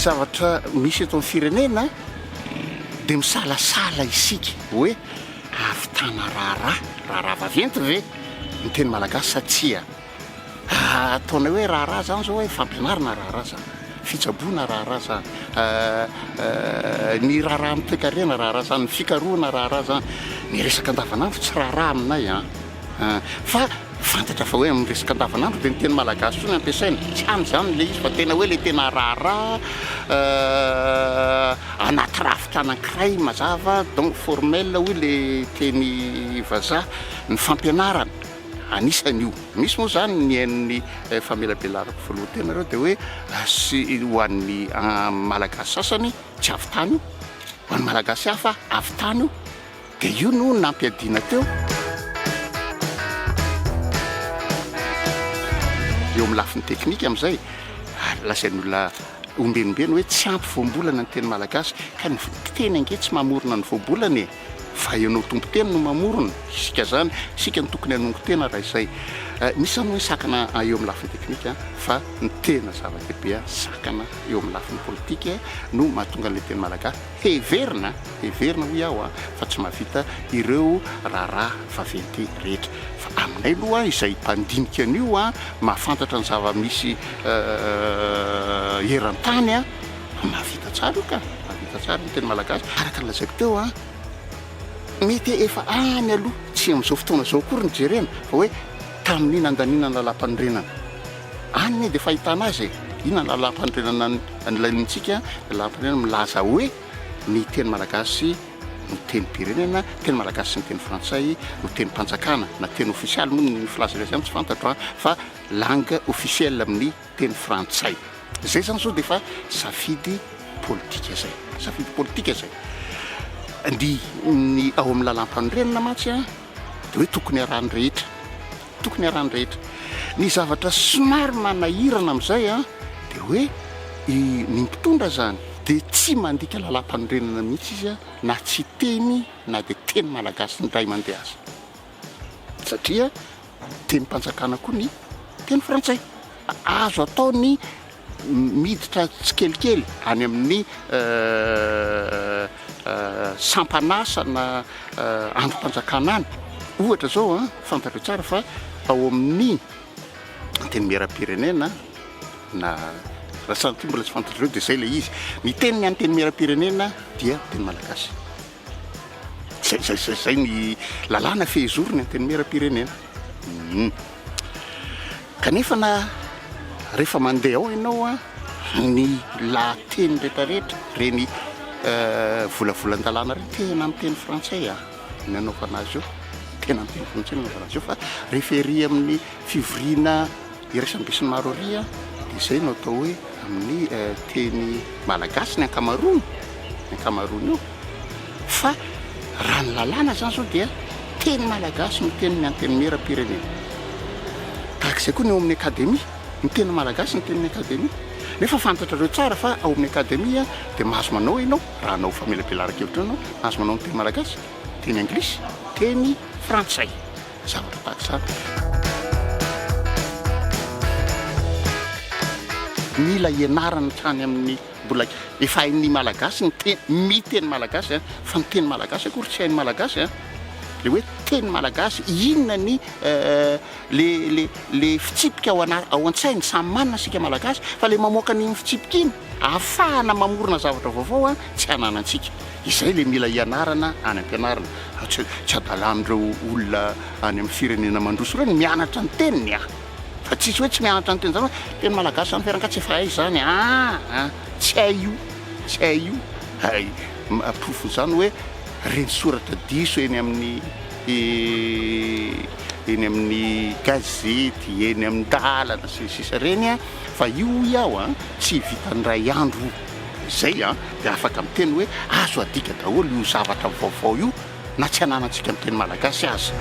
zavatra misy eto amin'ny firenena dia misalasala isika hoe hahavitana raharaha, raharaha vaventy ve ny teny malagasy sa tsia? Ataonay hoe raharaha zany zao hoe fampianarana raharaha zany, fitsaboana raharaha zany, ny raharaha amin'ny toekarena raharaha zany, ny fikarohana raharaha zany, ny resaka andavanandro tsy raharaha aminay an! Fa fantatra fa hoe amin'ny resaka andavanandro dia ny teny malagasy foana ampiasaina, tsy any zany le izy fa tena hoe le tena raharaha anaty rafitra anankiray mazava donc formel hoy le teny vazaha, ny fampianarana anisany io. Misy moa zany ny hain'ny famelabelarako voalohany teo nareo dia hoe sy ho an'ny malagasy sasany tsy avy tany io, ho an'ny malagasy hafa avy tany io. Dia io no nampiadiana teo. Eo amin'ny lafiny teknika amin'izay, ary lazain'ny olona ombenombeno hoe tsy ampy voambolana ny teny malagasy, ka ny teny ange tsy mamorona ny voambolana e! Fa ianao tompon-teny no mamorona, isika izany, isika no tokony hanongo tena raha izay. Misy izany hoe sakana eo amin'ny lafiny teknika, fa ny tena zava-dehibe, sakana eo amin'ny lafiny politika no mahatonga an'ilay teny malagasy heverina. Heverina hoy aho fa tsy mahavita ireo raharaha vaventy rehetra. Fa aminay aloha izay mpandinika an'io mahafantatra ny zava-misy eran-tany mahavita tsara io ka, mahavita tsara ny teny malagasy. Araka ny lazaiko teo mety efa any aloha, tsy amin'izao fotoana izao akory no jerena fa hoe tamin'ny nandaniana ny lalàmpanorenana. Any anie dia efa ahitana azy e! Inona ny lalàmpanorenana nilaintsika? Ny lalàmpanorenana milaza hoe. Ny teny malagasy no tenim-pirenena, teny malagasy sy ny teny frantsay no tenim-panjakana, na teny ofisialy moa ny filazana azy ihany tsy fantatro an, fa langue officielle amin'ny teny frantsay. Izay izany izao dia efa safidy politika izay, safidy politika izay. Ny ny ao amin'ny lalàmpanorenana mantsy an, dia hoe tokony arahan'ny rehetra. Tokony arahan'ny rehetra. Ny zavatra somary manahirana amin'izay dia hoe ny mpitondra izany dia tsy mandika lalàmpanorenana mihitsy izy na tsy teny na dia teny malagasy indray mandeha aza. Satria tenim-panjakana koa ny teny frantsay. Azo atao ny miditra tsikelikely any amin'ny sampan'asa na andrim-panjakana any. Ohatra izao, fantatrao tsara fa ao amin'ny Antenimierampirenena na raha sanatria mbola tsy fantatrareo dia izay ilay izy, ny tenin'ny Antenimierampirenena dia teny malagasy. Zay zay zay zay ny lalàna fehizoro ny Antenimierampirenena. Kanefa na rehefa mandeha ao ianao an, ny lahateny rehetrarehetra, ireny volavolan-dalàna ireny tena amin'ny teny frantsay an, ny anaovana azy io, tena amin'ny teny frantsay ny anaovana azy io fa rehefa ery amin'ny fivoriana iraisam-be sy ny maro ery an, dia izay no atao hoe amin'ny teny malagasy ny ankamaroany, ny ankamaroany io. Fa raha ny lalàna izany izao dia teny malagasy no tenin'ny Antenimierampirenena. Tahaka izay koa ny ao amin'ny akademia, ny teny malagasy no tenin'ny akademia. Nefa fantatrareo tsara fa ao amin'ny akademia dia mahazo manao ianao, raha hanao famelabelaran-kevitra ianao, mahazo manao ny teny malagasy, teny anglisy, teny frantsay. Zavatra tahaka izany. Mila ianarana hatrany amin'ny Mbola efa hain'ny Malagasy ny teny, miteny Malagasy an, fa ny teny Malagasy akory tsy hain'ny Malagasy an. Le hoe teny Malagasy, inona ny le le le fitsipika ao ana ao an-tsainy, samy manana isika Malagasy, fa le mamoaka an'iny fitsipika iny, ahafahana mamorona zavatra vaovao an, tsy ananantsika. Izay le mila ianarana any am-pianarana. Tsy tsy adalan'ireo olona any amin'ny firenena mandroso ireo ny mianatra ny teniny an. Fa tsisy hoe tsy mianatra ny teny zany hoe teny malagasy zany ve rangaha tsy efa hay zany aa tsy hay io tsy hay io hay porofon'izany hoe reny soratra diso eny amin'ny eny amin'ny gazety eny amin'ny dalana sy ny sisa reny a fa io hoy aho a tsy vitan'ny ray andro zay a dia afaka miteny hoe azo adika daholo io zavatra vaovao io na tsy ananantsika miteny malagasy aza.